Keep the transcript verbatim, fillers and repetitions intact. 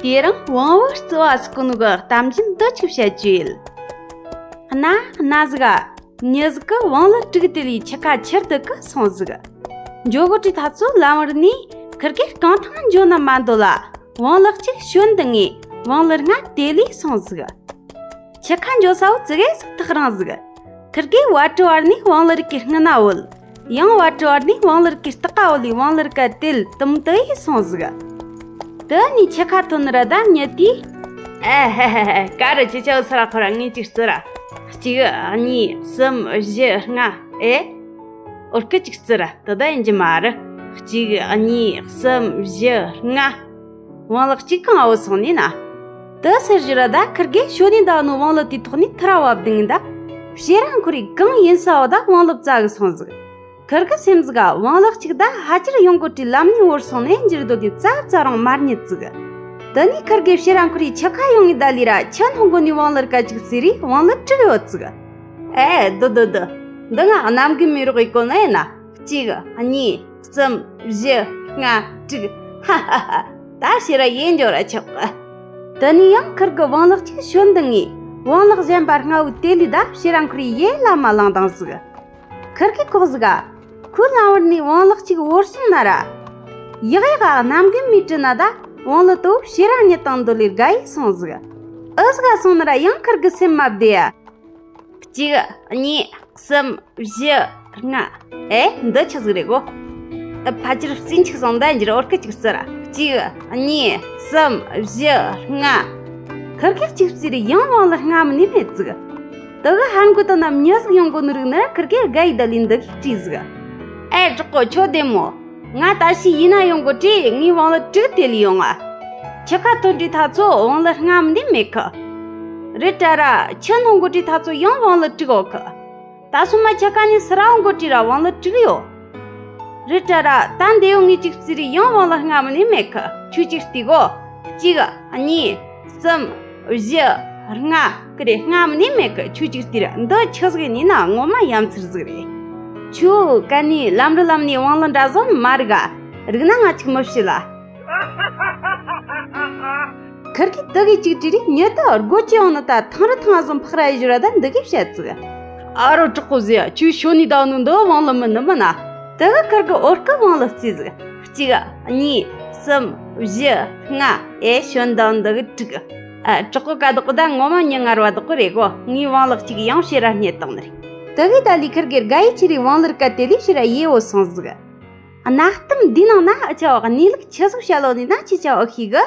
དེ་རིང་དབང་བོའི་རྩི་བ་ཟེར་གོ་ནོ་གི་གཏམ་རྒྱུད་འདི་ཅིག་བཤད་རྒྱུ་ཡིན། གནའ་གནའ་ཟིག་ག་མྱི་ཟིག་གིས་བང་ལི་དྲུག་དེད་ལས་ཁྱི་ཁ་ཁྱེར་འདུག་གི་སོང་ཟིག་འགྱོ་གོ་དུས་ཐག་ཚོ་ལམ་བར་ནས་ཁུར་གེ་རྐང་ཐང་འགྱོ་ན་མ་འདོད་ལ། བང་ལི་གཅིག་ཞོན་དུ་ངས་བང་ལི་ལྔ་དེད་ལས་སོང་ཟིག་ཁྱི་ཁ་འགྱོ་ས་བོ་ཙི་གེ་ཟིག་ཐག་རིང་ཟིག་ཁུར་གེ་བ་ཀྲུ་བར་ནས་བང་ལི་རིགས་ཀྱི་སྔུན་ན་བུད། ཡང་བ་ཀྲུ་བར་ནས་བང་ལི་རིགས་ཀྱི་སྟག་ག་བུད་ལས་བང་ལི་རིགས་ཀ་དེད་དུམ་དུ་ཡས་སོང་ཟིག་དེ་ནས་ཁྱི་ཁ་ཐོན་ནི་ར་ད་མྱི་དེས། ཨེ་ཧེ་ཧེ་ཧེ། ག་རེ་ཁྱི་ཁྱི་བུད་ས་ར་ཁོ་ར། ངས་གཅིག་བརྩི་ར། གཅིག་གཉིས་གསུམ་བཞི་ལྔ། ཨེ། འོ་ཁུར་གེ་གཅིག་བརྩི་ར། དེ་ད་ཡིན་རྒྱུ་མ་རེད། གཅིག་གཉིས་གསུམ་བཞི་ལྔ། བང་ལི་གཅིག་གང་བུད་སོང་ནི་ན། དེ་ཟེར་རྒྱུ་ར་ད་ཁུར་གེ་ཞོན་ནས་བསྡད་ནོ་བང་ལི་དེའི་ཐོག་ནས་ཐར་ར་བབས་དུས་ད། ཕྱིར་ར་འཁོར་རས་གང་ཡིན་ས་བོ་ད་བང་ལི་བཙལ་གི་སོང་ཟིག་ཁུར་གེ་སེམས་ཟིག་ག་བང་ལི་གཅིག་ད་ཕ་ཁྱེར་ཡོང་གོ་དུས་ལམ་ནས་བུད་སོང་ནས་འགྱུར་འདོད་ནི་རྩ་བ་རང་མ་རྙེད་ཟིག་དེ་ནས་ཁུར་གེ་ཕྱིར་ར་འཁོར་རས་ཁྱི་ཁ་ཡོང་ངས་བསྡད་ལས་ར་ཁྱི་སྣུམ་གོ་ནས་བང་ལི་རིགས་ཀ་གཅིག་བརྩིས་རས་བང་ལི་དྲུག་ཡོད་ཟིག་ཨེ། དེ་དེ་དེ། འདི་ང་གནམ་གི་མི་རོགས་ཡེ་གོ་ནི་ཡིན་ན། གཅིག་གཉིས་གསུམ་བཞི་ལྔ་དྲུག་ཧ་ཧ་ཧ། ད་ཕྱིར་ར་ཡེ་འགྱོ་ར་ཆོག་གི་དེ་ནས་ཡང་ཁུར་གེ་བང་ལི་གཅིག་ཞོན་དུ་ངས་བང་ལི་གཞན་པ་ལྔ་བོ་དེད་ལས་ད་ཕྱིར་ར་འཁོར་རས་ཡེ་ལ་མ་ལངས་དང་ཟིག་ཁུར་གེ་ཁོག་ཟིག་ག་ཁོ་ལམ་བར་ནས་བང་ལི་གཅིག་བུད་སོང་ན་ར། ཡག་ཡག་ག་གནམ་གི་མི་དྲི་ན་ད་བང་ལི་དེ་བོ་ཕྱིར་ར་རྙེད་དང་འདོད་ལས་དགའ་ཡས་སོང་ཟིག་ཨེ་ཟིག་ག་སོང་ན་ར་ཡང་ཁུར་གེ་སེམས་མ་བདེ་ཡ། གཅིག་གཉིས་གསུམ་བཞི་ལྔ། ཨེ། འདི་ཆི་ཟིག་རེད་གོ། ཨ། ཕ་ཁྱེར་བརྩིས་འཆུག་སོང་། ད་འགྱུར་འོ་ཁུར་གེ་གཅིག་བརྩི་ར། གཅིག་གཉིས་གསུམ་བཞི་ལྔ། ཁུར་གེ་གཅིག་བརྩིས་རས་ཡང་བང་ལི་ལྔ་མིན་ནི་མེད་ཟིག་དེ་གི་ཧར་འགོ་དང་ན་མྱི་ཟིག་ཡོང་གོ་ནི་རིག་ན་ར་ཁུར་གེ་དགའ་ཡི་ད་ལས་འདི་གི་དྲིས་ཟིག་ཨེ། གྲོགས་པོ་ཁྱོད་བདེ་མོ། ང་ད་ཕྱིས་ཡིན་ན་ཡོང་གོ་དུས་ངས་བང་ལི་དྲུག་དེད་ལས་ཡོང་ང་། ཁྱི་ཁ་ཐོན་དུས་ཐག་ཚོ་བང་ལི་ལྔ་མིན་ནི་མེད་གི་རེད་དྲ་ར། ཁྱི་སྣུམ་གོ་དུས་ཐག་ཚོ་ཡང་བང་ལི་དྲུག་ཡོད་གི་ད་སོ་མ་ཁྱི་ཁ་ནས་སུ་ར་འོང་གོ་དུས་ར་བང་ལི་དྲུག་ཡོད། རེད་དྲ་ར། ད་འདི་ཡོང་ངས་གཅིག་བརྩིས་རས་ཡང་བང་ལི་ལྔ་མིན་ནི་མེད་གི་ཁྱོས་གཅིག་བལྟས་གོ། གཅིག་གཉིས་གསུམ་བཞི་ལྔ། གི་རེད། ལྔ་མིན་ནི་མེད་གི་ཁྱོས་གཅིག་བལྟས་ར། འདི་ཆི་ཟིག་ཡིན་ན་ངོ་མ་ཡ་མཚར་ཟིག་རེད། ཁྱོད་གན་ནས་ལམ་རི་ལམ་ནས་བང་ལི་འདྲ་བཟོ་ནི་མ་རིག་ག་རིག་ན་ང་ཅིག་མི་བྱེད་ལ། ཁུར་གེས་དེ་གི་གཅིག་དྲིས་རས་མྱི་དེ་སྒོ་ཅི་ཡོང་ནི་ད་ཐང་རི་ཐང་བཟོ་འཕག་ར་ཡི་བཞུར་ར་ད་འདི་གི་བཤད་ཟིག་ཨ་རོ་གྲོགས་པོ་ཟེ། ཁྱོས་ཞོན་ནས་བསྡད་ནོ་འདི་བང་ལི་མིན་ནི་མིན་ན། དེ་གི་ཁུར་གེས་འོ་ཁུར་གེ་བང་ལི་བརྩིས་ཟིག་གཅིག་གཉིས་གསུམ་བཞི་ལྔ། ཨེ། ཞོན་བསྡད་ནོ་འདི་གི་དྲུག་ཨ། གྲོགས་པོ་ཀ་དོག་གི་ད་ངོ་མ་མྱི་ངར་བ་དོག་གི་རེད་གོ་ངས་བང་ལི་གཅིག་ཡང་ཕྱིར་ར་རྙེད་བཏང་ནི་རེད། དེ་གི་ད་ལས་ཁུར་གེ་དགའ་ཡི་ཆེ་རས་བང་ལི་རིགས་ཀ་དེད་ལས་ཕྱིར་ར་ཡེ་བུད་སོང་ཟིག་གནའ་གཏམ་འདིའི་ནང་ན་ཨ་ཅག་གནས་ལུགས་ཆི་ཟིག་བཤད་ལོ་ནི་ན་ཁྱེད་ཅག་ཨེ་ཤེས་གི